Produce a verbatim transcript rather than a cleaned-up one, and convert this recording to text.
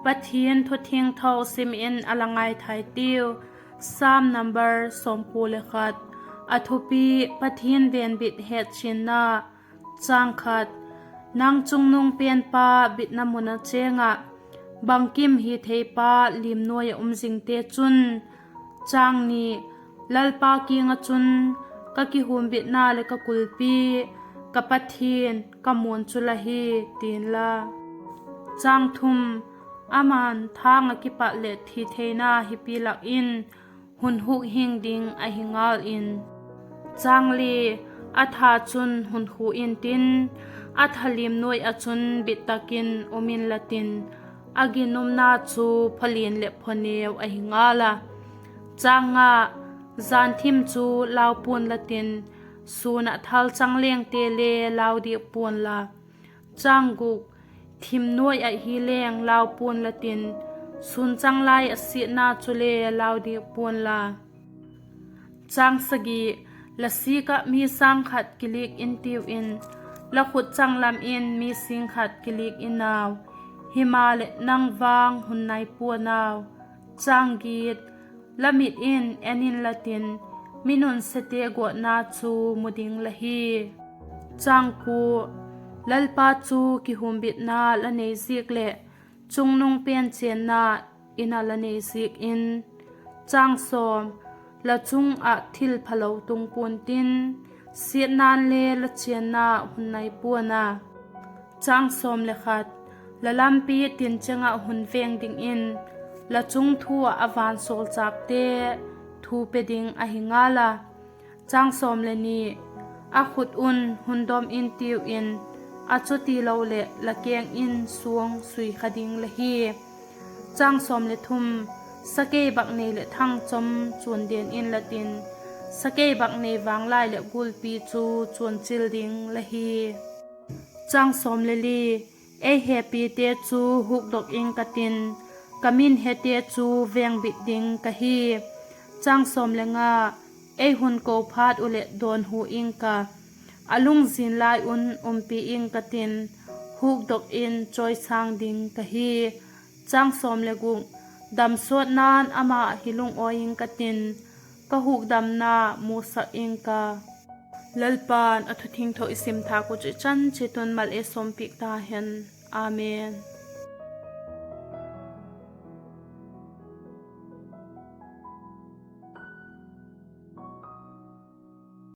Pathian thu thiangtho sim in a la ngaithai tiu. Sam number sawmkua le khat. A thupi: Pathian venbit hetchianna. Chang khat. Nang chungnung penpa bitna mun ah chêng ah, bangkim hitheipa limnuai ah um zingte chun. Chang ni. Lalpa kiang ah chun, ka kihumbitna leh ka kulpi, ka Pathian ka muan chu la hi, ti'n la. Chang thum. Ama'n thâng ah kipat leh thitheina hipi lak in hun huk hing ding ahi ngal in. Chang li. A tha chun hun khu intin, a tha limnuai ah chun bit tak in um inla tin, a ginumna chu phaw lian leh phaw neu ahi ngal a. Chang nga. Jan thim chu lau pua'n la tin, sûn ah thalchang lengte le lau diak pua'n la. Chang guk. Thim nuai ah hi leng lau pua'n la tin, sûn chang lai ah siatna chule lau diak pua'n la. Chang sagi. La sik ah mi sâng khat kilik intiu in, la khut changlam in mi sîng khat kilik in au; himaleh, nang vang hun nai pua'n au. Chang giat. La mit in en inla tin, mi nunsiate gawtna chu mu ding la hi. Chang kua. Lalpa chu kihumbitna la nei ziak leh, chungnung pen chênna in ah la nei ziak in. Chang sawm. La chung ah thil phalo tung pua'n tin, siatna'n le la chênna hun nai pua'n a. Chang sawm le khat. La lampi tincheng ah hun veng dingin, la chung thu ah a vansawlchâkte thu pe ding ahi ngal a. Chang sawm le ni. A khut un hun dom intiu in, a chutiloleh la keng in suang sui kha ding la hi. Chang sawm le thum. Sakeibaknei leh thangchom chuan den inla tin, sakeibaknei vânglai leh gulpi chu chuan chil ding la hi. Chang sawm le li. Ei hepite chu hukdok ing ka tin, ka min hete chu vengbit ding ka hi. Chang sawm le nga. Ei hun ko phat uh leh dawnhu ing ka, a lungzin lai un umpi ing ka tin, hukdok in chawisâng ding ka hi. Chang sawm le guk. Damsawtna'n ama hi lungawi ing ka tin, ka hukdamna musak ing ka. Lalpa'n a thu thiangtho i sim thâk uh chu i chan chiat un mal ei sawmpiak ta hen. Amen.